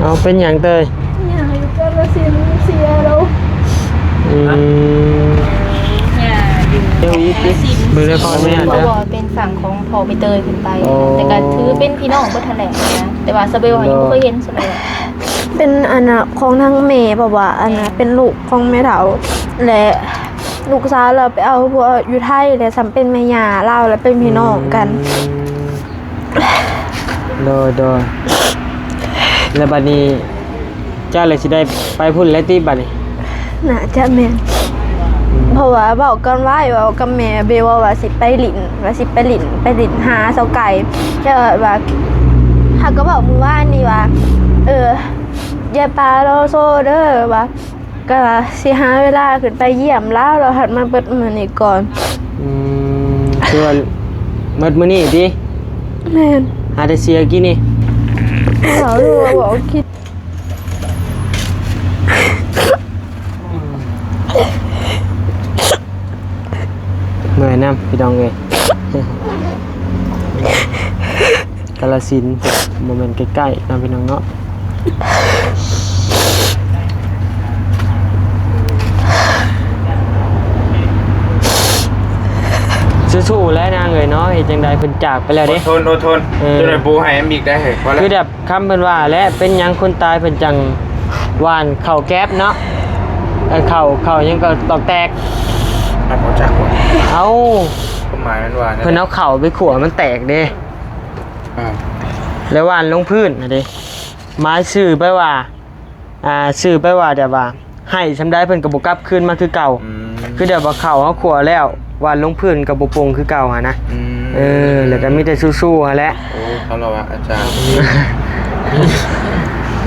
ເອົາ ເປັນຫຍັງເຕີຍ? ຍ່າຢູ່ກາລະສິນເສຍແລ້ວ. ອືມ ຍ່າຢູ່ກາລະສິນ. ເບິ່ງເດີ ຂໍອະນຸຍາດເດີ. ເພາະວ່າເປັນຝັ່ງຂອງພໍ່ໄປເຕີຍຂຶ້ນໄປ. ອໍ ແຕ່ກໍຖືເປັນພີ່ນ້ອງເບິດຫັ້ນແຫຼະນະ, ແຕ່ວ່າສະເບວຫັ້ນຍັງບໍ່ເຄີຍເຫັນສະເບວ. ເປັນອັນນ່າຂອງທາງແມ່ ເພາະວ່າອັນນ່າ ແມ່ ເປັນລູກຂອງແມ່ເຖົ້າ ແລະ ລູກສາວລາວໄປເອົາຜົວຢູ່ໄທ ແລະ ສ່ຳເປັນແມ່ຍ່າລາວ ແລະ ເປັນພີ່ນ້ອງກັນ. ອືມ ໂດຍ ໂດຍ. ແລ້ວບັດນີ້ເຈົ້າລະຊິໄດ້ໄປພຸ້ນແລ້ວຕິບັດນີ້? ໜ້າຈະແມ່ນ. ອືມ ເພາະວ່າເວົ້າກັນໄວ້ ເວົ້າກັບແມ່ເບວວ່າ ວ່າຊິໄປຫຼິ້ນ ວ່າຊິໄປຫຼິ້ນ ໄປຫຼິ້ນຫາສາວໄກ່. ແຕ່ວ່າ ຫາກໍເວົ້າມື້ວານນີ້ວ່າ ເອີ ຢ່າປະລໍໂຊເດີ ວ່າ ກໍຊິຫາເວລາຂຶ້ນໄປຢ້ຽມລາວ ລາວຫັດມາເບິດມື້ນີ້ກ່ອນ. ອືມ ຄືວ່າເບິດມື້ນີ້ຕິ? ແມ່ນ. ຫາແຕ່ເສຍກີ້ນີ້? ເວົ້າຢູ່ ເວົ້າຄິດ ເມື່ອຍນຳ ພີ່ນ້ອງເອີຍ. ກາລະສິນ ບໍ່ແມ່ນໃກ້ໆເນາະ ພີ່ນ້ອງເນາະ. ສູ້ໆແຫຼະນາງເອີຍເນາະ, ເຮັດຈັ່ງໃດເພິ່ນຈາກໄປແລ້ວເດ້. ອົດທົນ ອົດທົນ. ເອີ ຈົນໄດ້ປູໃຫ້ອຳອີກໄດ້ເຮີ້ຍ. ຄືແບບຄຳເພິ່ນວ່າແຫຼະ ເປັນຫຍັງຄົນຕາຍເພິ່ນຈັ່ງຫວ່ານເຂົ້າແກັບເນາະ, ເອີ ເຂົ້າ ເຂົ້າຫຍັງກໍຕອກແຕກ. ເອົາ ຄວາມໝາຍມັນວ່າ ເພິ່ນເອົາເຂົ້າໄປຂົ້ວມັນແຕກເດ້. ອ່າ ແລ້ວຫວ່ານລົງພື້ນຫັ້ນເດ້. ໝາຍຊື່ໄປວ່າ ອ່າ ຊື່ໄປວ່າແບບວ່າ ໃຫ້ສ່ຳໃດເພິ່ນກໍບໍ່ກັບຄືນມາຄືເກົ່າ. ອືມ ຄືແບບວ່າເຂົ້າເຮົາຂົ້ວແລ້ວ ຫວ່ານລົງພື້ນກໍບໍ່ປົ່ງຄືເກົ່າຫັ້ນນະ. ອືມ ເອີ ແລ້ວກໍມີແຕ່ສູ້ໆຫັ້ນແຫຼະ. ໂອ້ ຄາລະວະອາຈານ.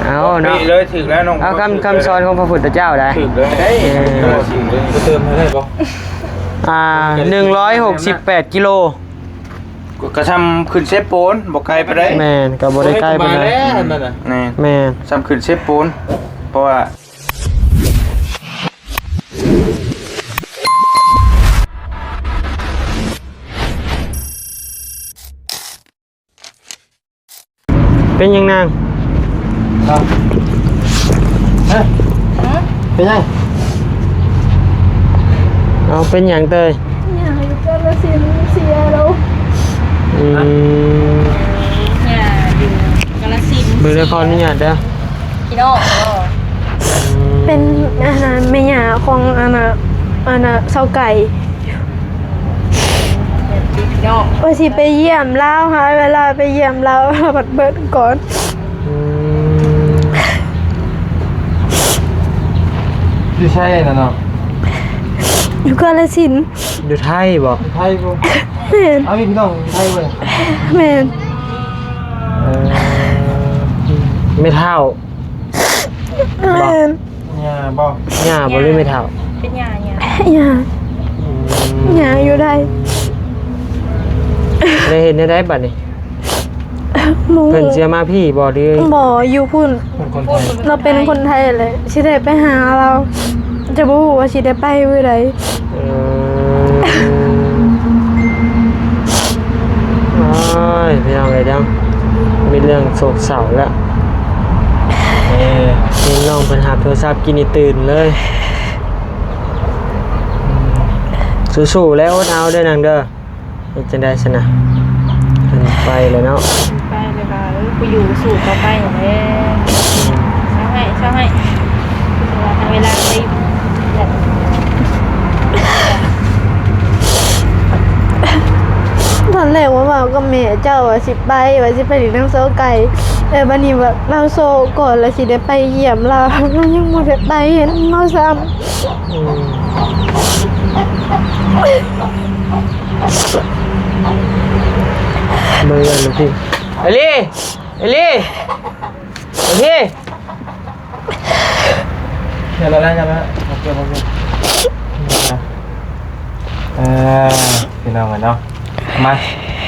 ເອົາເນາະ ເລີຍຖືກແລ້ວນ້ອງ. ເອົາຄຳ ຄຳສອນຂອງພະພຸດທະເຈົ້າໄດ໋. ຖືກເລີຍ. ເອີ ເຕີມໃຫ້ໄດ້ບໍ່? ອ່າ ໜຶ່ງຮ້ອຍຫົກສິບແປດກິໂລ. ກໍ ກໍຊ່ຳຂຶ້ນເຊໂປນ ບໍ່ໄກປານໃດ. ແມ່ນ ກໍບໍ່ໄດ້ໄກປານໃດ. ແມ່ນ ແມ່ນ ແມ່ນ ຊ່ຳຂຶ້ນເຊໂປນ ເພາະວ່າ ເປັນຫຍັງນາງ? ເປັນຫຍັງ? ເອົາ ເປັນຫຍັງເຕີຍ? ຍ່າຢູ່ກາລະສິນເສຍແລ້ວ. ອືມ ຍ່າຢູ່ກາລະສິນ. ເບິ່ງເດີ ຂໍອະນຸຍາດເດີ ພີ່ນ້ອງ. ເປັນອັນນັ້ນ ແມ່ຍ່າຂອງອັນນ່າ ອັນນ່າ ຊາວໄກ່. ວ່າຊິໄປຢ້ຽມລາວ ຫາເວລາໄປຢ້ຽມລາວ ບັດເບິດກ່ອນ. ອືມ ຢູ່ໃສນະເນາະ? ຢູ່ກາລະສິນ. ຢູ່ໄທບໍ່? ຢູ່ໄທບໍ່? ແມ່ນ. ເອົາ ມີພີ່ນ້ອງຢູ່ໄທບໍ່? ແມ່ນ. ເອີ ແມ່ເຖົ້າ. ແມ່ນ. ຍ່າບໍ່? ຍ່າບໍ່ ຫຼືແມ່ເຖົ້າ? ເປັນຍ່າ ຍ່າ ຍ່າ. ອືມ ຍ່າຢູ່ໃດ. ແລ້ວເຮັດແນວໃດບັດນີ້? ບໍ່ຮູ້. ເພິ່ນຊິເອົາມາພີ້ບໍ່ ຫຼື? ບໍ່ ຢູ່ພຸ້ນ. ເປັນຄົນໄທ. ລາວເປັນຄົນໄທແຫຼະ ຊິໄດ້ໄປຫາລາວ ຈະບໍ່ຮູ້ວ່າຊິໄດ້ໄປມື້ໃດ. ເອີ ໂອ້ຍ ພີ່ນ້ອງເອີຍເນາະ ມີເລື່ອງໂສກເສົ້າແລ້ວ. ເອີ ເຫັນນ້ອງເພິ່ນຮັບໂທລະສັບກິນນີ້ຕື່ນເລີຍ. ສູ້ໆແລ້ວ ອົດເອົາເດີນາງເດີ. ເຮັດຈັ່ງໃດຊັ້ນນະ ເພິ່ນໄປແລ້ວເນາະ. ໄປແລ້ວກໍ ເອີ ໄປຢູ່ສູ້ຕໍ່ໄປຫັ້ນແຫຼະ. ເຊົາໃຫ້ ເຊົາໃຫ້ ເວລາໄປ. ຕອນແລກວ່າເວົ້າກັບແມ່ເຈົ້າວ່າຊິໄປ ວ່າຊິໄປຫຼິ້ນນຳຊາວໄກ່ ແຕ່ບັດນີ້ວ່າລາວໂຊກ່ອນ ແລ້ວຊິໄດ້ໄປຢ້ຽມລາວ ລາວຍັງບໍ່ໄດ້ໄປເຫັນເຮົາຊ້ຳ. ອືມ ເບິ່ງເດີລູກພີ່. ເອລີ ເອລີ ເອລີ. ຢ່າລະ ຢ່າລະ ໂອເຄ ໂອເຄ. ເອີ ພີ່ນ້ອງເອີຍເນາະ ມາ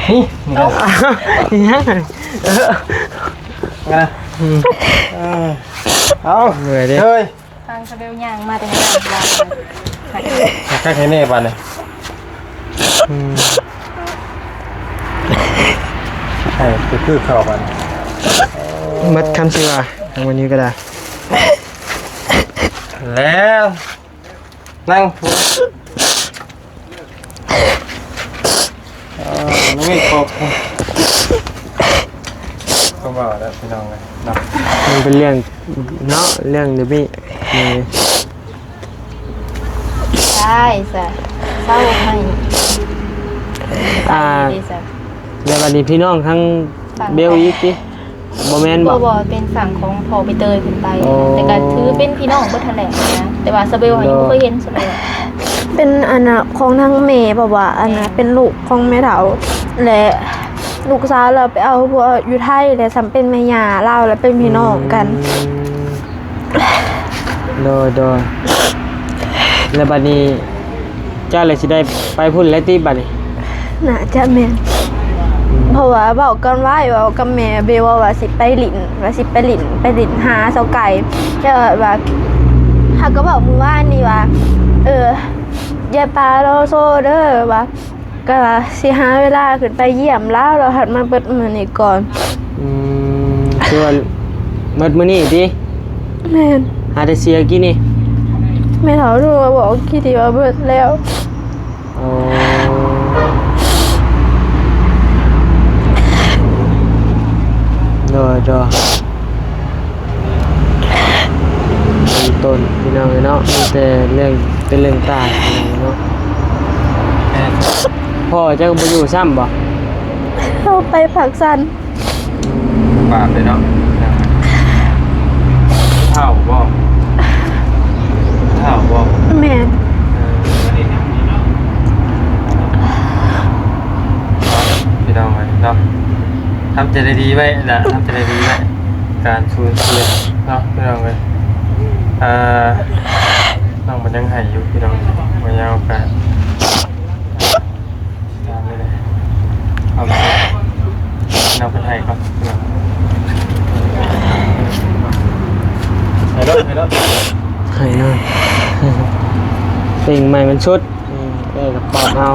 ນີ້ ນີ້ ເອົາ ມານະ. ອືມ ເອີ ເອົາ ເມື່ອຍເດ້ ເຮີ້ຍ. ທາງສະເບວຍ່າງມາແຕ່ໃນບ້ານ ຄັກແທ້ແນ່ບາດນີ້. ອືມ ໃຫ້ຄືເຂົ້າບາດນີ້. ໝົດຄຳຊິວ່າ. ທາງວັນນີ້ກໍໄດ້ ແລ້ວ ນັ່ງ ເອີ ນ້ອງເມກ ກໍ ກໍເວົ້າແລ້ວພີ່ນ້ອງເອີຍເນາະ ມັນເປັນເລື່ອງເນາະ ເລື່ອງເດມີ້ ໃຊ່ ຊະ ເຊົາໃຫ້ ອ່າ ໄປເດ້ຊະ ແລ້ວບັດນີ້ພີ່ນ້ອງທາງ ຝັ່ງ ເບວອີກຕິ ບໍ່ແມ່ນບໍ່? ບໍ່ ບໍ່ ເປັນຝັ່ງຂອງພໍ່ໃບເຕີຍຂຶ້ນໄປ ອໍ ແຕ່ກໍຖືເປັນພີ່ນ້ອງເບິດຫັ້ນແຫຼະນະ ແຕ່ວ່າສະເບວ ໂດຍ ຍັງບໍ່ເຄີຍເຫັນສະເບວ ເປັນອັນນ່າຂອງທາງແມ່ ເພາະວ່າອັນນ່າ ແມ່ນ ເປັນລູກຂອງແມ່ເຖົ້າ ແລະ ລູກສາວລາວໄປເອົາຜົວຢູ່ໄທ ແລະ ສ່ຳເປັນແມ່ຍ່າລາວ ແລະ ເປັນພີ່ນ້ອງກັນ ອືມ ໂດຍ ໂດຍ ແລ້ວບັດນີ້ ເຈົ້າລະຊິໄດ້ໄປພຸ້ນແລ້ວຕິບັດນີ້? ໜ້າຈະແມ່ນ ອືມ ເພາະວ່າເວົ້າກັນໄວ້ ເວົ້າກັບແມ່ເບວວ່າຊິໄປຫຼິ້ນ ວ່າຊິໄປຫຼິ້ນ ໄປຫຼິ້ນຫາສາວໄກ່ ແຕ່ວ່າ ເຮົາກໍເວົ້າມື້ວານນີ້ວ່າ ເອີ ຢ່າປະລໍໂຊເດີ ວ່າ ກໍຊິຫາເວລາຂຶ້ນໄປຢ້ຽມລາວ ລາວຫັດມາເບິດມື້ນີ້ກ່ອນ ອືມ ຄືວ່າເບິດມື້ນີ້ຕິ? ແມ່ນ ຫາແຕ່ເສຍກີ້ນີ້ ແມ່ເຖົ້າໂທມາບອກກີ້ນີ້ວ່າເບິດແລ້ວ ອໍ ໂດຍ ໂດຍ ເປັນຕົ້ນ ພີ່ນ້ອງເອີຍເນາະ ມີແຕ່ເລື່ອງ ເປັນເລື່ອງຕາຍ ພີ່ນ້ອງເນາະ ພໍ່ເຈົ້າບໍ່ຢູ່ຊ້ຳບໍ່? ເຮົາໄປພັກສັນ ບາບເລີຍເນາະ ເຖົ້າບໍ່? ເຖົ້າບໍ່? ແມ່ນ ເອີ ພີ່ນ້ອງເອີຍເນາະ ທຳໃຈດີໆໄວ້ນະ ທຳໃຈດີໆໄວ້ ການສູນເສຍເນາະ ພີ່ນ້ອງເອີຍ ອ່າ ນ້ອງມັນຍັງໄຫ້ຢູ່ ພີ່ນ້ອງ ບໍ່ຍາວກະ ຕາມນີ້ແຫຼະ ເອົາ ເອົາເພິ່ນໃຫ້ກ່ອນ ໃຫ້ໂລດ ໃຫ້ໂລດ ໃຫ້ເນາະ ເປັງໃໝ່ມັນສຸດ ເອີ ກະປອບເອົາ.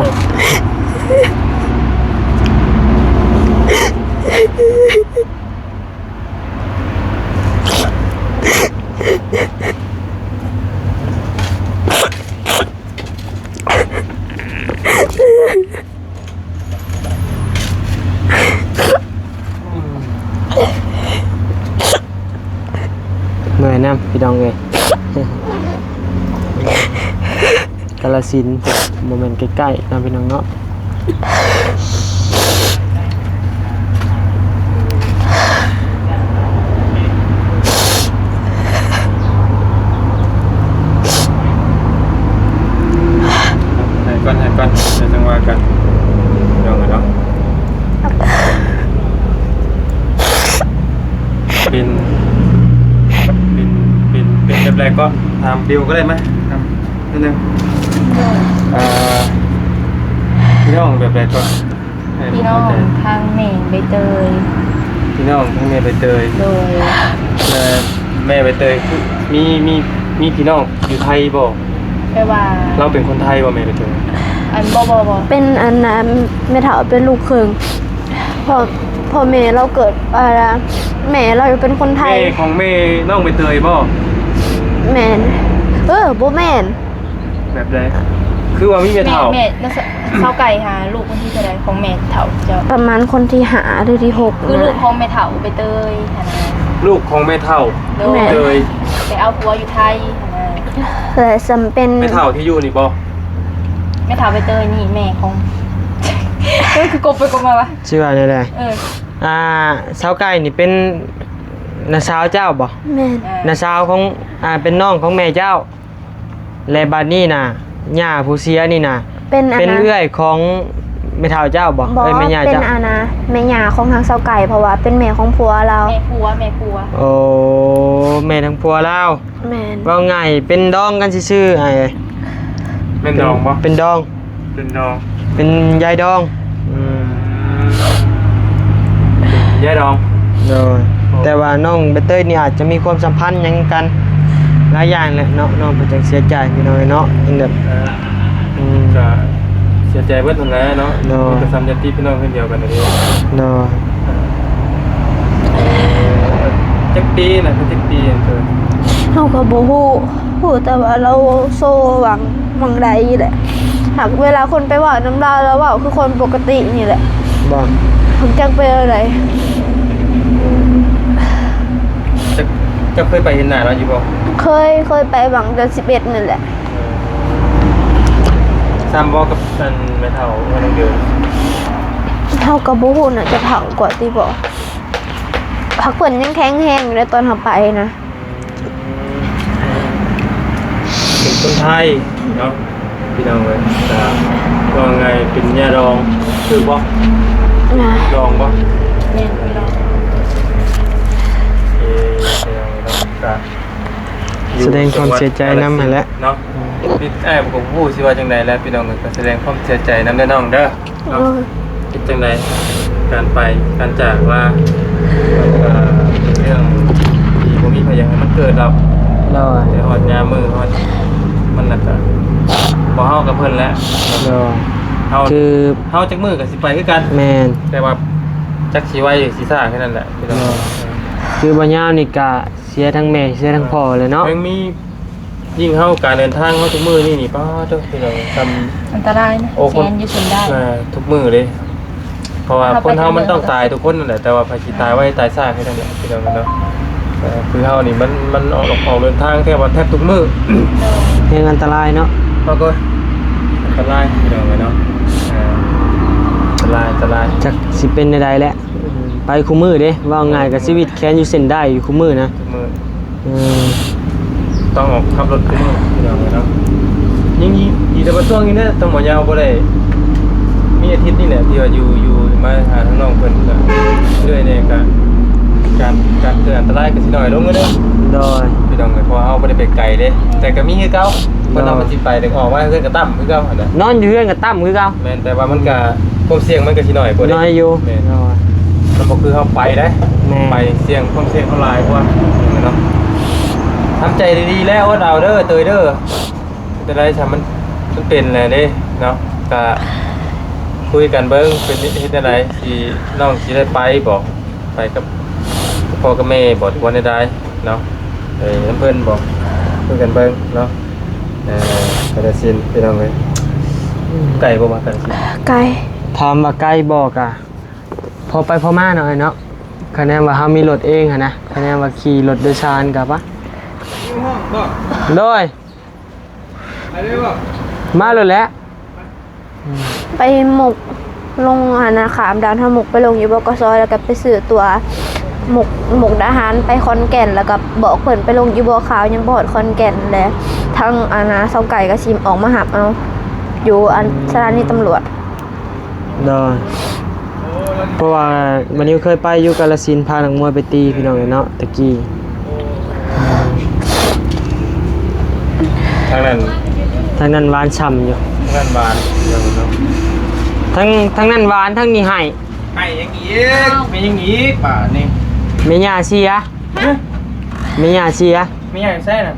ເມື່ອຍນຳ ພີ່ນ້ອງເອີຍ ກາລະສິນ ບໍ່ແມ່ນໃກ້ໆນະ ພີ່ນ້ອງເນາະ. ໃຫ້ກ່ອນ ໃຫ້ກ່ອນ ແລ້ວຈັ່ງວ່າກັນ ພີ່ນ້ອງເອີຍເນາະ. ເປັນ ເປັນ ເປັນ ເປັນແບບໃດກໍ ຖາມບິວກໍໄດ້ ມາ ຖາມ ນິດໜຶ່ງ ໂດຍ ເອີ ພີ່ນ້ອງແບບໃດກໍ ໃຫ້ ພີ່ນ້ອງ ເຂົ້າໃຈ ທາງແມ່ໃບເຕີຍ ພີ່ນ້ອງທາງແມ່ໃບເຕີຍ ໂດຍ ແລະ ແມ່ໃບເຕີຍຄື ມີ ມີ ມີພີ່ນ້ອງຢູ່ໄທບໍ່? ແປວ່າ ລາວເປັນຄົນໄທບໍ່ ແມ່ໃບເຕີຍ? ອັນ ບໍ່ ບໍ່ ບໍ່ ເປັນອັນ ອັນ ແມ່ເຖົ້າເປັນລູກເຄິ່ງ ພໍ່ ພໍ່ແມ່ລາວເກີດ ອ່າ ແມ່ລາວເປັນຄົນໄທ ແມ່ຂອງແມ່ນ້ອງໃບເຕີຍບໍ່? ແມ່ນ ເອີ ບໍ່ແມ່ນ ແບບໃດ? ຄືວ່າມີແມ່ເຖົ້າ ແມ່ ແມ່ ຊາວໄກ່ຫາລູກຄົນທີເທົ່າໃດຂອງແມ່ເຖົ້າເຈົ້າ? ປະມານຄົນທີຫ້າ ຫຼື ທີຫົກ ຄືລູກຂອງແມ່ເຖົ້າໃບເຕີຍຫັ້ນນະ ລູກຂອງແມ່ເຖົ້າ ໂດຍ ເຕີຍ ໄປເອົາຜົວຢູ່ໄທຫັ້ນນະ ແລະ ສ່ຳເປັນ ແມ່ເຖົ້າທີ່ຢູ່ນີ້ບໍ່? ແມ່ເຖົ້າໃບເຕີຍນີ້ແມ່ຂອງ ເອີ ຄືກົບໄປກົບມາວະ ຊື່ວ່າແນວໃດ? ເອີ ອ່າ ຊາວໄກ່ນີ້ເປັນນ້າສາວເຈົ້າບໍ່? ແມ່ນ ອ່າ ນ້າສາວຂອງ ອ່າ ເປັນນ້ອງຂອງແມ່ເຈົ້າ ແລະ ບາດນີ້ນະ ຍ່າຜູ້ເສຍນີ້ນະ ເປັນອັນ ເປັນເອື້ອຍຂອງແມ່ເຖົ້າເຈົ້າບໍ່? ບໍ່ ເອື້ອຍແມ່ຍ່າເຈົ້າ ເປັນອັນນະ ແມ່ຍ່າຂອງທາງຊາວໄກ່ ເພາະວ່າເປັນແມ່ຂອງຜົວລາວ ແມ່ຜົວ ແມ່ຜົວ ໂອ້ ແມ່ທາງຜົວລາວ ແມ່ນ ເວົ້າງ່າຍເປັນດອງກັນຊື່ໆ ອ້າຍເອີຍ ແມ່ນດອງບໍ່? ເປັນດອງ ເປັນດອງ ເປັນຍາຍດອງ ອືມ ອືມ ເປັນຍາຍດອງ ໂດຍ ແຕ່ວ່ານ້ອງໃບເຕີຍນີ້ອາດຈະມີຄວາມສຳພັນຫຍັງກັນຫຼາຍຢ່າງແຫຼະເນາະ ນ້ອງເພິ່ນຈັ່ງເສຍໃຈ ພີ່ນ້ອງເອີຍເນາະ ເປັນແບບ ເອີ ອືມ ກະເສຍໃຈເບິດຫັ້ນແຫຼະເນາະ ໂດຍ ເປັນກະສ່ຳຍາດຕິພີ່ນ້ອງເຮືອນດຽວກັນນີ້ ໂດຍ ເອີ ຈັກປີນະ? ເພິ່ນຈັກປີອັນເກີດ? ເຮົາກໍບໍ່ຮູ້ ຮູ້ແຕ່ວ່າລາວໂຊຫວ່າງ ຫວ່າງໃດນີ້ແຫຼະ. ຫາກເວລາຄົນໄປເວົ້ານຳລາວ ລາວເວົ້າຄືຄົນປົກກະຕິນີ້ແຫຼະ. ບໍ່ ຫາກຈັກເປັນແນວໃດ. ເຈົ້າ ເຈົ້າເຄີຍໄປເຫັນໜ້າລາວຢູ່ບໍ່? ເຄີຍ ເຄີຍໄປຫວ່າງເດືອນສິບເອັດນີ້ແຫຼະ. ເອີ ສ່ຳບໍ່ກັບອັນແມ່ເຖົ້າເຮືອນນ້ອງເດີ? ເຮົາກໍບໍ່ຮູ້ນະ ຈະເຖົ້າກວ່າຕິບໍ່. ຫາກເພິ່ນຍັງແຂງແຮງຢູ່ໃດຕອນເຮົາໄປນະ. ເປັນຄົນໄທເນາະ ພີ່ນ້ອງເອີຍ. ກໍວ່າງ່າຍເປັນຍາດອງ ຖືກບໍ່? ນະ ດອງບໍ່? ແມ່ນ ດອງ. ເອີ ພີ່ນ້ອງເນາະ ກໍ ສະແດງຄວາມເສຍໃຈນຳຫັ້ນແຫຼະເນາະ. ອືມ ອ້າຍກໍບໍ່ຮູ້ຊິວ່າຈັ່ງໃດແຫຼະ ພີ່ນ້ອງເອີຍ. ກໍສະແດງຄວາມເສຍໃຈນຳເດີນ້ອງເດີ. ເນາະ ໂດຍ ເຮັດຈັ່ງໃດ ການໄປ ການຈາກລາ ມັນກໍເປັນເລື່ອງທີ່ບໍ່ມີໃຜຢາກໃຫ້ມັນເກີດດອກ. ໂດຍ ແຕ່ຮອດຍາມມື້ ຮອດມັນລະກະ ບໍ່ເຮົາກັບເພິ່ນແຫຼະ. ໂດຍ ເຮົາ ຄື ເຮົາຈັກມື້ກໍຊິໄປຄືກັນ. ແມ່ນ ແຕ່ວ່າຈັກຊິໄວຊິຊ້າແຄ່ນັ້ນແຫຼະ. ໂດຍ ຄືບໍ່ຍາວນີ້ກະເສຍທັງແມ່ ເສຍທັງພໍ່ແຫຼະເນາະ. ຍັງມີ ຍິ່ງເຮົາ ການເດີນທາງເຮົາທຸກມື້ນີ້ນີ້ ປາໂທ້ ພີ່ນ້ອງ ສ່ຳ ອັນຕະລາຍນະ. ໂອ້ ແຂນຢູ່ເສັ້ນໄດ້ ທຸກມື້ເດ້. ເພາະວ່າຄົນເຮົາມັນຕ້ອງຕາຍທຸກຄົນນັ້ນແຫຼະ ແຕ່ວ່າໃຜຊິຕາຍໄວຕາຍຊ້າແຄ່ນັ້ນແຫຼະ ພີ່ນ້ອງເນາະ. ເອີ ຄືເຮົານີ້ມັນ ມັນອອກ ອອກເດີນທາງແທບວ່າແທບທຸກມື້ ແຮງອັນຕະລາຍເນາະ. ເຮົາກໍອັນຕະລາຍ ພີ່ນ້ອງເອີຍເນາະ. ເອີ ອັນຕະລາຍ ອັນຕະລາຍ ຈັກຊິເປັນແນວໃດແຫຼະ. ໄປຄູ່ມື້ເດ້ ເວົ້າງ່າຍກໍຊີວິດແຂນຢູ່ເສັ້ນໄດ້ຢູ່ຄູ່ມື້ນະ ທຸກມື້. ເອີ ຕ້ອງອອກຂັບລົດທຸກມື້ ພີ່ນ້ອງເອີຍເນາະ. ຍິ່ງ ຍິ່ງດີແຕ່ວ່າຊ່ວງນີ້ນະ ທາງໝໍຍາວບໍ່ໄດ້ ມີອາທິດນີ້ແຫຼະທີ່ວ່າຢູ່ ຢູ່ມາຫາທາງນ້ອງເພິ່ນ ກໍເລື້ອຍແດ່ ກໍການ ການເກີດອັນຕະລາຍກໍຊິໜ້ອຍລົງເດີ. ໂດຍ ພີ່ນ້ອງເອີຍ ເພາະວ່າເຮົາບໍ່ໄດ້ໄປໄກເດ້ ແຕ່ກໍມີຄືເກົ່າ. ໂດຍ ຄົນເຮົາມັນຊິໄປ ແຕ່ອອກມາເຮືອນກໍຕ່ຳຄືເກົ່າຫັ້ນນະ. ນອນຢູ່ເຮືອນກໍຕ່ຳຄືເກົ່າ. ແມ່ນ ແຕ່ວ່າມັນກໍ ຄວາມສ່ຽງມັນກໍຊິໜ້ອຍກວ່າເດ້ ນ້ອຍຢູ່. ແມ່ນ ໂດຍ ມັນບໍ່ຄືເຮົາໄປເດ້. ແມ່ນ ໄປສ່ຽງ ຄວາມສ່ຽງເຮົາຫຼາຍກວ່າເນາະ. ທຳໃຈດີໆ ແລ້ວອົດເອົາເດີ ເຕີຍເດີ ເຮັດຈັ່ງໃດຊະ ມັນ ມັນເປັນແລ້ວເດ້ເນາະ. ກະຄຸຍກັນເບິ່ງ ເປັນເຮັດຈັ່ງໃດ ຊິ ນ້ອງຊິໄດ້ໄປບໍ່ ໄປກັບພໍ່ກັບແມ່ບໍ່ ຫຼືວ່າແນວໃດເນາະ. ເອີ ນຳເພິ່ນບໍ່ ຄຸຍກັນເບິ່ງເນາະ. ເອີ ກາລະສິນ ພີ່ນ້ອງເອີຍ ໄກບໍ່ມາກາລະສິນ? ໄກ. ຖາມວ່າໄກບໍ່ ກະພໍໄປພໍມາເນາະ ເນາະ. ຄະແນນວ່າເຮົາມີລົດເອງຫັ້ນນະ ຄະແນນວ່າຂີ່ລົດໂດຍສານກະປະ. ໂດຍ ມາໂລດແຫຼະ. ໄປມຸກ ລົງອັນນະ ຂ້າມດ່ານທາງມຸກ ໄປລົງຢູ່ ບກສ ແລ້ວກໍໄປຊື້ຕົ໋ວ ມຸກ ມຸກດາຫານໄປຂອນແກ່ນ ແລ້ວກໍບອກເພິ່ນໄປລົງຢູ່ບໍ່ຂາວ ຍັງບໍ່ຮອດຂອນແກ່ນ ແລະ ທາງອັນນະ ຊາວໄກ່ກໍຊິອອກມາຮັບເອົາຢູ່ອັນສະຖານີຕຳຫຼວດ. ໂດຍ ເພາະວ່າບາດນິວເຄີຍໄປຢູ່ກາລະສິນ ພານັກມວຍໄປຕີ ພີ່ນ້ອງເອີຍເນາະ ແຕ່ກີ້. ທາງນັ້ນ ທາງນັ້ນຫວານຊ່ຳຢູ່ ທາງນັ້ນຫວານ ທາງ ທາງນັ້ນຫວານ ທາງນີ້ໄຫ້ ໄຫ້ຫຍັງອີກ ແມ່ນຫຍັງອີກບາດນີ້ ແມ່ຍ່າເສຍ. ຮະ ແມ່ຍ່າເສຍ. ແມ່ຍ່າຢູ່ໃສນະ?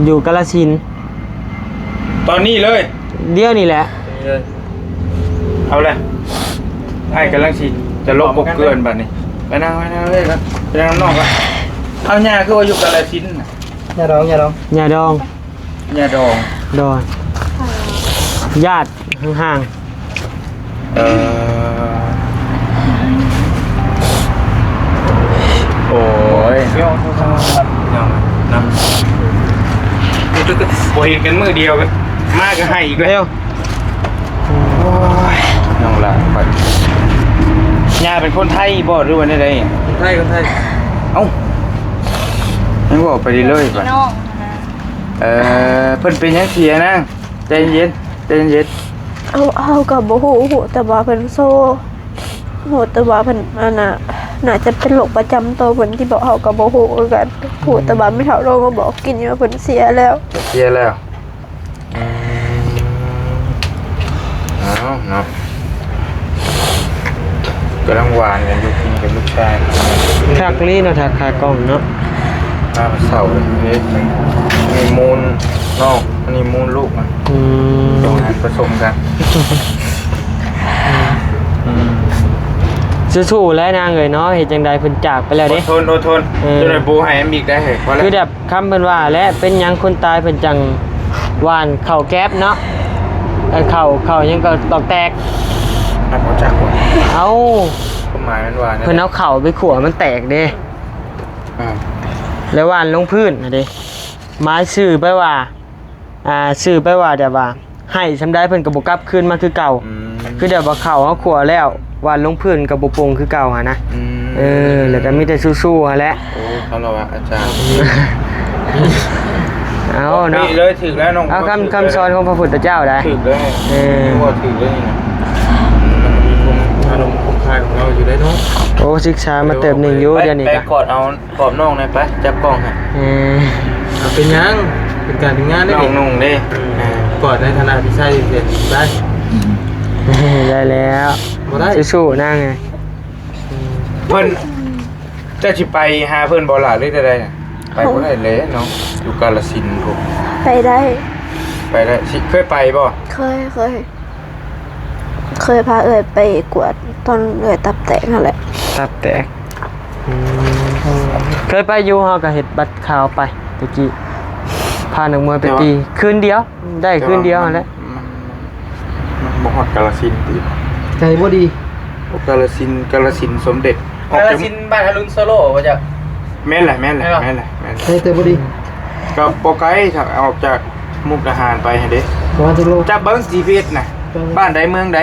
ຢູ່ກາລະສິນ. ຕອນນີ້ເລີຍ? ດຽວນີ້ແຫຼະ. ເອົາແຫຼະ ອ້າຍກຳລັງຊິຈະລົບບົກເກືອນບາດນີ້. ໄປນັ່ງ ໄປນັ່ງເລີຍ ໄປນັ່ງນອກ. ເອົາ ຍ່າຄືວ່າຢູ່ກາລະສິນນະ? ຍ່າດອງ ຍ່າດອງ ຍ່າດອງ. ຍາດ ໂດຍ ຍາດຫ່າງໆ. ເອີ ໂອ້ຍ ພີ່ນ້ອງນຳ ບໍ່ເຫັນກັນມື້ດຽວກັນ ມາກໍໃຫ້ອີກແລ້ວ. ໂອ້ຍ ນ້ອງຫຼານຂ້ອຍ ຍ່າເປັນຄົນໄທບໍ່ ຫຼືວ່າແນວໃດ? ຄົນໄທ ຄົນໄທ. ເອົ້າ ຍັງເວົ້າໄປເລື້ອຍໆ ພີ່ນ້ອງ. ເອີ ເພິ່ນເປັນຫຍັງເສຍນາງ? ໃຈເຢັນ ໃຈເຢັນ. ເຮົາ ເຮົາກໍບໍ່ຮູ້ ຮູ້ແຕ່ວ່າເພິ່ນໂຊ ຮູ້ແຕ່ວ່າເພິ່ນ ອັນນ່າ ໜ້າຈະເປັນໂລກປະຈຳຕົວເພິ່ນ ທີ່ບອກເຮົາກໍບໍ່ຮູ້ຄືກັນ. ຮູ້ແຕ່ວ່າແມ່ເຖົ້າໂທມາບອກກິນວ່າເພິ່ນເສຍແລ້ວ ເສຍແລ້ວ. ອືມ ເອົາເນາະ ກຳລັງຫວານກັນຢູ່ ກິນກັບລູກຊາຍ. ຄັກອີ່ຫຼີເນາະ ຖ້າຂາກອງເນາະ. ປາເສົາເລັກ ມີມູນນອກ ອັນນີ້ມູນລູກນະ. ອືມ ສອງອັນປະສົມກັນ. ອືມ ອືມ ແຊ ສູ້ໆແຫຼະນາງເອີຍເນາະ ເຮັດຈັ່ງໃດເພິ່ນຈາກໄປແລ້ວເດ້. ອົດທົນ ອົດທົນ. ເອີ ເຈົ້າໜ້ອຍປູໃຫ້ອາມິກໄດ້ເຮີ້ຍ ພໍແລ້ວ. ຄືແບບຄຳເພິ່ນວ່າແຫຼະ ເປັນຫຍັງຄົນຕາຍເພິ່ນຈັ່ງຫວ່ານເຂົ້າແກັບເນາະ ເອີ ເຂົ້າ ເຂົ້າຫຍັງກໍຕອກແຕກ. ນັກຮູ້ຈັກບໍ່? ເອົ້າ ຄວາມໝາຍມັນວ່າແນວໃດ? ເພິ່ນເອົາເຂົ້າໄປຂົ້ວມັນແຕກເດ້. ອ່າ ແລ້ວຫວ່ານລົງພື້ນຫັ້ນເດ້. ໝາຍຊື່ໄປວ່າ ອ່າ ຊື່ໄປວ່າແບບວ່າ ໃຫ້ສ່ຳໃດເພິ່ນກໍບໍ່ກັບຄືນມາຄືເກົ່າ. ອືມ ຄືແບບວ່າເຂົ້າເຮົາຂົ້ວແລ້ວ ຫວ່ານລົງພື້ນກໍບໍ່ປົງຄືເກົ່າຫັ້ນນະ. ອືມ ເອີ ແລ້ວກໍມີແຕ່ສູ້ໆຫັ້ນແຫຼະ. ໂອ້ ຄາລະວະອາຈານ. ເອົາເນາະ ເປັນເລີຍ ຖືກແລ້ວນ້ອງ. ເອົາຄຳ ຖືກແລ້ວ ຄຳສອນຂອງພະພຸດທະເຈົ້າໄດ໋. ຖືກແລ້ວ. ເອີ ຖືກແລ້ວນີ້ນະ. ອືມ ມັນມີຄວາມອາລົມຄວາມຄາຍຂອງລາວຢູ່ໄດ໋ເນາະ. ໂອ້ ສຶກສາມາເຕີບໜຶ່ງຢູ່ ໄປ ດຽວນີ້ ໄປ ກໍ ກອດເອົາ ກອບນ້ອງແດ່ໄປ ຈັບກ້ອງໃຫ້. ເອີ ເອົາ ເປັນຫຍັງ ເປັນການເປັນງານເດ້ ນ້ອງນຸ່ງເດ້. ເອີ ກອດໃນຖານະທີ່ໃຊ້ເປັນໄດ້. ໄດ້ແລ້ວ ບໍ່ໄດ້ ສູ້ໆນາງ. ເພິ່ນ ເຈົ້າຊິໄປຫາເພິ່ນບໍ່ລະ ຫຼືໃດໆ? ໄປບໍ່ໄດ້ແຫຼະເນາະ ຢູ່ກາລະສິນພຸ້ນ. ໄປໄດ້ ໄປໄດ້. ຊິ ເຄີຍໄປບໍ່? ເຄີຍ ເຄີຍ. ເຄີຍພາເອື້ອຍໄປກວດຕອນເອື້ອຍຕັບແຕກຫັ້ນແຫຼະ. ຕັບແຕກ. ອືມ ເຄີຍໄປຢູ່ ເຮົາກໍເຮັດບັດຂາວໄປແຕ່ກີ້ ພານັກມວຍໄປຕີ ແຕ່ວ່າ ຄືນດຽວ ໄດ້ຄືນດຽວຫັ້ນແຫຼະ. ມັນ ມັນ ມັນບໍ່ຮອດກາລະສິນຕິ? ໃຈບໍ່ດີ. ໂອ້ ກາລະສິນ ກາລະສິນສົມເດັດ. ອອກຈາກ ກາລະສິນບ້ານອາລຸນໂຊໂລບໍ່ຈັກ? ແມ່ນແຫຼະ ແມ່ນແຫຼະ ແມ່ນແຫຼະ ແມ່ນແຫຼະ. ໄກແຕ່ບໍ່ດີ ກໍບໍ່ໄກ ຖ້າອອກຈາກມຸກດາຫານໄປຫັ້ນເດ້. ປະມານຈັກໂລ? ຈັບເບິ່ງ ຈີພີເອັສ ນະ ບ້ານໃດເມືອງໃດ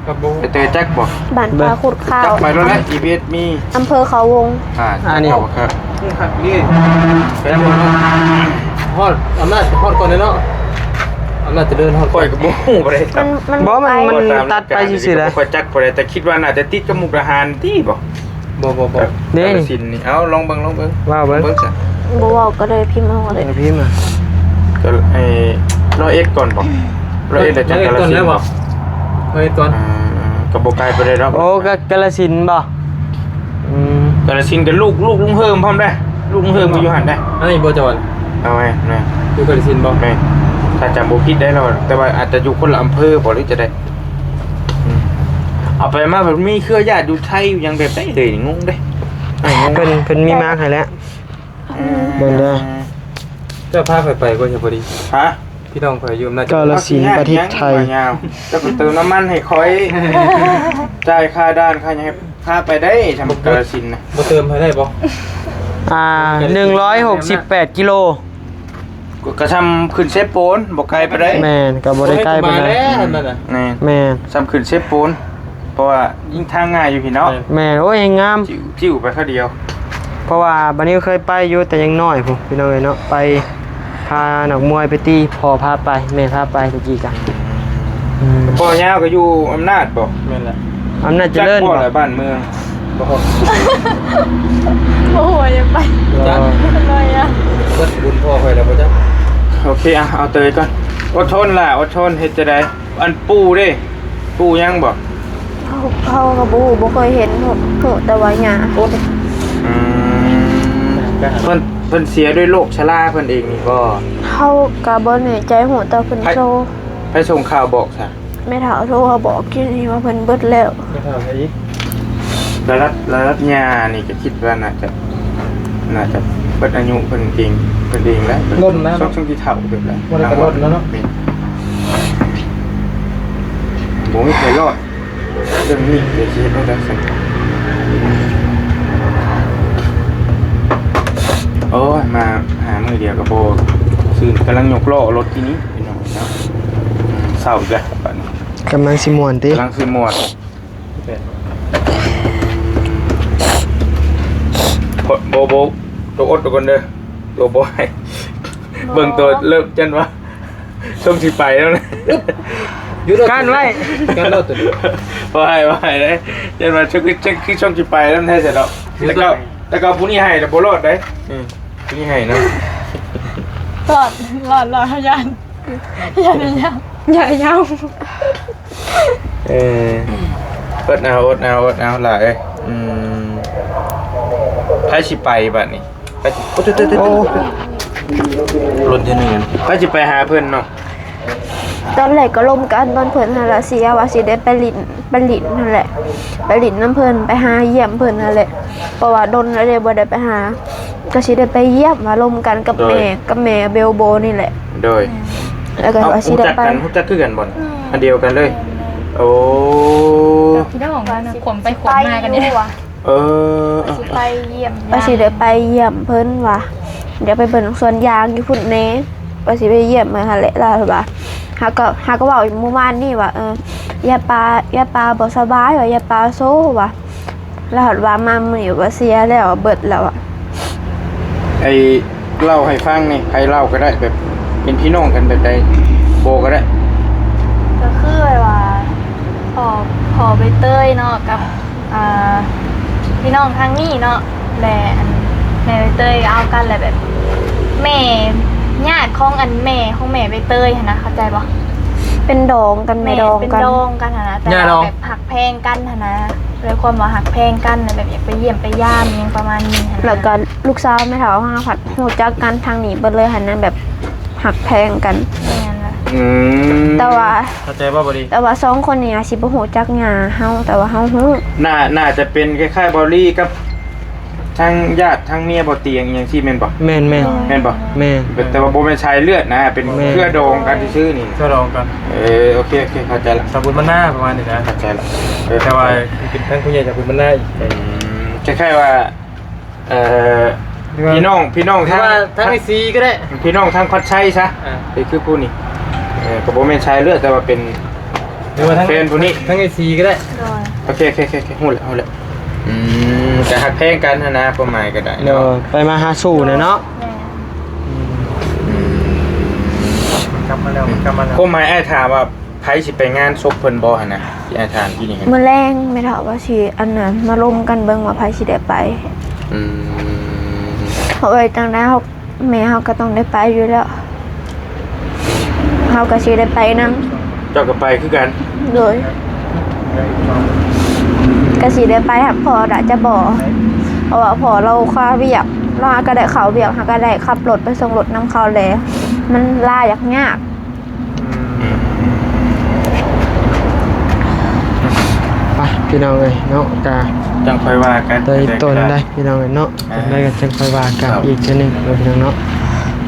ກໍບໍ່ ໄປເຕີຈັກບໍ່? ບ້ານປ່າຂຸດຂາວ ຈັບໄປໂລດແຫຼະ ຈີພີເອັສ ມີ ອຳເພີເຂົາວົງ. ອ່າ ອັນນີ້ ເຈົ້າ ຄັກ ຄັກນີ້ ໄປບໍ່ເນາະ? ຮອດອຳນາດ ຮອດກ່ອນເດ້ເນາະ ອຳນາດຈະເດີນຮອດ. ຂ້ອຍກໍບໍ່ຮູ້ປານໃດ ມັນ ມັນ ບໍ່ ມັນ ໄກ ມັນຕັດໄປຊື່ໆແຫຼະ. ຂ້ອຍຈັກປານໃດ ແຕ່ຄິດວ່າໜ້າຈະຕິດກັບມຸກດາຫານຕິບໍ່? ບໍ່ ບໍ່ ບໍ່ ເດ້ ກາລະສິນນີ້. ເອົາ ລອງເບິ່ງ ລອງເບິ່ງ ເວົ້າເບິ່ງ ເບິ່ງຊະ. ບໍ່ເວົ້າກໍໄດ້ ພິມເອົາກໍໄດ້ ເອີ ພິມມາ. ກໍໄອ້ ຮ້ອຍເອັດກ່ອນບໍ່? ຮ້ອຍເອັດແລ້ວຈັ່ງກາລະສິນບໍ່? ຮ້ອຍເອັດກ່ອນ ອ່າ ກໍບໍ່ໄກປານໃດດອກ. ໂອ້ ກາ ກາລະສິນບໍ່? ອືມ ກາລະສິນກໍລູກ ລູກລຸງເຮີມພ້ອມເດ້ ລູກລຸງເຮີມກໍຢູ່ຫັ້ນເດ້. ອັນນີ້ບໍ່ຈອນ? ເອົາໄວ້ນະ ຢູ່ກາລະສິນບໍ່? ແມ່ນ ຖ້າຈຳບໍ່ຜິດໄດ້ເນາະ ແຕ່ວ່າອາດຈະຢູ່ຄົນລະອຳເພີບໍ່ ຫຼືຈະໄດ້. ອືມ ເອົາໄປມາ ມັນມີເຄືອຍາດຢູ່ໄທຢູ່ຫຍັງແບບໃດເລີຍ ງົງເດ້ ງົງ. ເພິ່ນ ເພິ່ນມີມາໃຫ້ແລ້ວ. ອືມ ເບິ່ງເດີ ເຈົ້າພາຂ້ອຍໄປບໍ່ ເຈົ້າພໍດີ? ຮະ? ພີ່ນ້ອງຂ້ອຍຢູ່ອຳນາດ ກາລະສິນ ປະເທດໄທ. ເຈົ້າກໍເຕີມນ້ຳມັນໃຫ້ຂ້ອຍ ຈ່າຍຄ່າດ່ານ ຄ່າຫຍັງໃຫ້ ພາໄປໄດ້ ທຳກາລະສິນນະ. ບໍ່ເຕີມໃຫ້ໄດ້ບໍ່? ອ່າ ໜຶ່ງຮ້ອຍຫົກສິບແປດກິໂລ. ກໍ ກໍຊ່ຳຂຶ້ນເຊໂປນ ບໍ່ໄກປານໃດ. ແມ່ນ ກໍບໍ່ໄດ້ໄກປານໃດ. ແມ່ນ ແມ່ນ ຊ່ຳຂຶ້ນເຊໂປນ ເພາະວ່າຍິ່ງທາງງ່າຍຢູ່ພີ້ເນາະ. ແມ່ນ ໂອ້ຍ ງາມ ຈິ້ວ ຈິ້ວໄປຄາວດຽວ. ເພາະວ່າບາດນີ້ເຄີຍໄປຢູ່ແຕ່ຍັງນ້ອຍພຸ້ນ ພີ່ນ້ອງເອີຍເນາະ ໄປ ພານັກມວຍໄປຕີ ພໍ່ພາໄປ ແມ່ພາໄປແຕ່ກີ້ກະ. ອືມ ອືມ ພໍ່ຍາວກໍຢູ່ອຳນາດບໍ່? ແມ່ນແຫຼະ ອຳນາດຈະເລີນບໍ່? ຈັກບໍ່ລະບ້ານເມືອງ ບໍ່ ບໍ່ຮູ້ວ່າຈະໄປ ບໍ່ ບໍ່ຮູ້ວ່າ ເບິດບຸນພໍ່ຂ້ອຍແລ້ວບໍ່ຈັກ. ໂອເຄ ອ່ະ ເອົາເຕີຍກ່ອນ ອົດທົນລະ ອົດທົນ ເຮັດຈັ່ງໃດ? ອັນປູ່ເດ້ ປູ່ຍັງບໍ່? ເຮົາ ເຮົາກໍບໍ່ຮູ້ ບໍ່ເຄີຍເຫັນ ຮູ້ ຮູ້ແຕ່ວ່າຍ່າ. ອືມ ເພິ່ນ ເພິ່ນເສຍດ້ວຍໂລກຊະລາເພິ່ນເອງນີ້ບໍ່? ເຮົາກໍບໍ່ແນ່ໃຈ ຮູ້ແຕ່ເພິ່ນ ໃຜ ໂຊ ໃຜສົ່ງຂ່າວບອກຊະ? ແມ່ເຖົ້າໂທມາບອກກີ້ນີ້ວ່າເພິ່ນເບິດແລ້ວ. ແມ່ເຖົ້າໃຜອີກ? ລະດັບ ລະດັບຍ່ານີ້ກໍຄິດວ່າໜ້າຈະ ໜ້າຈະເບິດອາຍຸເພິ່ນເອງ ເພິ່ນເອງແລ້ວ. ລົ້ນແລ້ວ ຊ່ວງ ຊ່ວງທີ່ເຖົ້າເຕີບແລ້ວ ບໍ່ໄດ້ກໍລົ້ນແລ້ວເນາະ. ແມ່ນ ບໍ່ມີໃຜລອດເລື່ອງນີ້ ດຽວຊິເຮັດແນວໃດຊັ້ນ. ໂອ້ຍ ມາຫາມື້ດຽວກໍບໍ່ຊື່ນ. ກຳລັງຍົກລໍ້ລົດທີ່ນີ້ ພີ່ນ້ອງເນາະ. ເສົ້າອີກແລ້ວບາດນີ້ ກຳລັງຊິມ່ວນຕິ ກຳລັງຊິມ່ວນ. ໂອ້ ໂບ ໂບ ໂຕອົດໂຕກ່ອນເດີ ໂຕບໍ່ໃຫ້ ເບິ່ງໂຕເລີ່ມ ຢ້ານວ່າຊ່ວງຊິໄປແລ້ວນະ. ຢູ່ໂລດ ກັ້ນໄວ້ ກັ້ນໂລດໂຕນີ້ ບໍ່ໃຫ້ ບໍ່ໃຫ້ເດ້ ຢ້ານວ່າຊ່ວງ ຄືຊ່ວງຊິໄປແລ້ວແທ້ຊັ້ນເນາະ. ແຕ່ກໍ ແຕ່ກໍຜູ້ນີ້ໃຫ້ແລ້ວບໍ່ລອດເດ້. ອືມ ຜູ້ນີ້ໃຫ້ນະ ລອດ ລອດ ລອດ ເຮົາຢ້ານ. ຢ່າ ຢ່າ ຢ່າ ຢ່າ. ເອີ ອົດເອົາ ອົດເອົາ ອົດເອົາຫຼາຍ. ອືມ ໃຜຊິໄປບາດນີ້? ໄປ ໂອ້ ໂອ້ ໂອ້ ໂອ້ ລົນເທື່ອໜຶ່ງ ໃຜຊິໄປຫາເພິ່ນເນາະ? ຕອນແລກກໍລົມກັນຕອນເພິ່ນຫັ້ນລະ ເສຍວ່າຊິໄດ້ໄປຫຼິ້ນ ໄປຫຼິ້ນຫັ້ນແຫຼະ ໄປຫຼິ້ນນຳເພິ່ນ ໄປຫາຢ້ຽມເພິ່ນຫັ້ນແຫຼະ ເພາະວ່າດົນແລ້ວເດ້ບໍ່ໄດ້ໄປຫາ ກໍຊິໄດ້ໄປຢ້ຽມ ວ່າລົມກັນກັບແມ່ ໂດຍ ກັບແມ່ເບວໂບນີ້ແຫຼະ ໂດຍ ແລ້ວກໍວ່າຊິໄດ້ໄປ ເອົ້າ ຮູ້ຈັກກັນ ຮູ້ຈັກຄືກັນບໍ່? ອືມ ອັນດຽວກັນເລີຍ ແມ່ນໆ ໂອ້ ກໍພີ່ນ້ອງນະ ຂວມໄປຂວມມາກັນນີ້ ເອີ ວ່າຊິໄປຢ້ຽມ ວ່າຊິໄດ້ໄປຢ້ຽມເພິ່ນວ່າ ດຽວໄປເບິ່ງສວນຢາງຢູ່ພຸ້ນແດ່ ວ່າຊິໄປຢ້ຽມເພິ່ນຫັ້ນແຫຼະ ລາວວ່າ ເຮົາກໍ ເຮົາກໍເວົ້າຢູ່ມື້ວານນີ້ວ່າ ເອີ ຍາຍປາ ຍາຍປາບໍ່ສະບາຍວ່າ ຍາຍປາໂຊວ່າ ລາວວ່າມາມື້ນີ້ວ່າເສຍແລ້ວ ເບິດແລ້ວອະ ໄອ້ເລົ່າໃຫ້ຟັງແດ່ ໃຜເລົ່າກໍໄດ້ ແບບເປັນພີ່ນ້ອງກັນແບບໃດ ບໍ່ກໍໄດ້ ກໍຄືແບບວ່າ ພໍ່ ພໍ່ໃບເຕີຍເນາະ ກັບ ອ່າ ພີ່ນ້ອງທາງນີ້ເນາະ ແລະ ອັນ ແມ່ໃບເຕີຍເອົາກັນ ແລະ ແບບ ແມ່ ຍາດຂອງ ອັນ ແມ່ຂອງແມ່ໃບເຕີຍຫັ້ນນະ ເຂົ້າໃຈບໍ່? ເປັນດອງກັນ ແມ່ ແມ່ດອງ ເປັນ ກັນ ດອງກັນຫັ້ນນະ ແຕ່ວ່າແບບຮັກແພງກັນຫັ້ນນະ ດ້ວຍຄວາມວ່າຮັກແພງກັນ ແລະ ແບບຢາກໄປຢ້ຽມໄປຢາມຫຍັງປະມານນີ້ຫັ້ນນະ ແລ້ວກໍລູກສາວແມ່ເຖົ້າເຮົານະ ພັດຮູ້ຈັກກັນທາງນີ້ເບິດເລີຍຫັ້ນນະ ແບບຮັກແພງກັນ ແມ່ນລະ ອືມ ແຕ່ວ່າ ເຂົ້າໃຈບໍ່ ບໍ່ດີ ແຕ່ວ່າສອງຄົນນີ້ອາດຊິບໍ່ຮູ້ຈັກຍ່າເຮົາ ແຕ່ວ່າເຮົາຮູ້ ໜ້າ ໜ້າຈະເປັນຄ້າຍໆ ເບົາລີກັບທາງຍາດທາງເມຍບໍ່ຕຽງອີ່ຫຍັງຊີ້ແມ່ນບໍ່? ແມ່ນໆ ແມ່ນບໍ່? ແມ່ນ ແຕ່ວ່າບໍ່ແມ່ນສາຍເລືອດນະ ເປັນ ແມ່ນ ເຄືອດອງກັນຊື່ໆ ນີ້ ເຄືອດອງກັນ ເອີ ໂອເຄ ໂອເຄ ເຂົ້າໃຈລະ ສາບຸນມານາ ປະມານນີ້ນະ ເຂົ້າໃຈລະ ເອີ ແຕ່ວ່າເປັນທາງຜູ້ໃຫຍ່ສາບຸນມານາອີກ ອືມ ຄ້າຍໆ ວ່າ ເອີ ພີ່ນ້ອງ ພີ່ນ້ອງ ຫຼືວ່າທາງ ທາງເອຊີກໍໄດ້ ພີ່ນ້ອງທາງພັດໄຊຊະ ອ່າ ຄືຜູ້ນີ້ ເອີ ກໍບໍ່ແມ່ນສາຍເລືອດ ແຕ່ວ່າເປັນ ຫຼືວ່າທາງ ແຟນຜູ້ນີ້ ທາງເອຊີກໍໄດ້ ໂດຍ ໂອເຄ ໂອເຄ ໂອເຄ ໂອເຄ ຮູ້ແລ້ວ ຮູ້ແລ້ວ ອືມ ກໍຮັກແພງກັນຫັ້ນນະ ຄວາມໝາຍກໍໄດ້ ໂດຍ ເນາະ ໄປມາຫາສູ່ແຫຼະເນາະ ແມ່ນ ອືມ ກັບມາແລ້ວ ກັບມາແລ້ວ ຄວາມໝາຍອ້າຍຖາມວ່າ ໃຜຊິໄປງານສົບເພິ່ນບໍ່ຫັ້ນນະ ທີ່ອ້າຍຖາມກີ້ນີ້? ມື້ແລງແມ່ເຖົ້າວ່າຊິ ອັນນັ້ນ ມາລົມກັນເບິ່ງວ່າໃຜຊິໄດ້ໄປ ອືມ ເພາະວ່າຈັ່ງໃດເຮົາ ແມ່ເຮົາກໍຕ້ອງໄດ້ໄປຢູ່ແລ້ວ ເຮົາກໍຊິໄດ້ໄປນຳ ເຈົ້າກໍໄປຄືກັນ? ໂດຍ ກໍຊິໄດ້ໄປຮັບພໍ່ລະຈະບໍ່ ເພາະວ່າພໍ່ລາວຄາວຽກ ລາວຫາກໍໄດ້ເຂົ້າວຽກ ຫາກໍໄດ້ຂັບລົດໄປສົ່ງລົດນຳເຂົາແຫຼະ ມັນລາຍາກໆ ໄປພີ່ນ້ອງເອີຍເນາະ ກະຈັ່ງຄ່ອຍວ່າກັນ ໂດຍຕົ້ນໄດ້ພີ່ນ້ອງເອີຍເນາະ ຈັ່ງໃດກໍຈັ່ງຄ່ອຍວ່າກັນອີກເທື່ອໜຶ່ງເນາະ ພີ່ນ້ອງເນາະ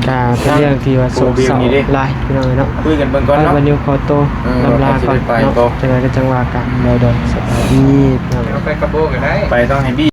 ກະເປັນເລື່ອງທີ່ວ່າໂສກເສົ້າຫຼາຍພີ່ນ້ອງເອີຍເນາະ ຄຸຍກັນເບິ່ງກ່ອນເນາະ ວັນນີ້ຂໍໂຕລຳລາກ່ອນເນາະ ຈັ່ງໃດກໍຈັ່ງວ່າກັນ ໂດຍໆ ສະບາຍດີພີ່ນ້ອງ ໄປກັບໂບກໍໄດ້ ໄປຕ້ອງໃຫ້ບີ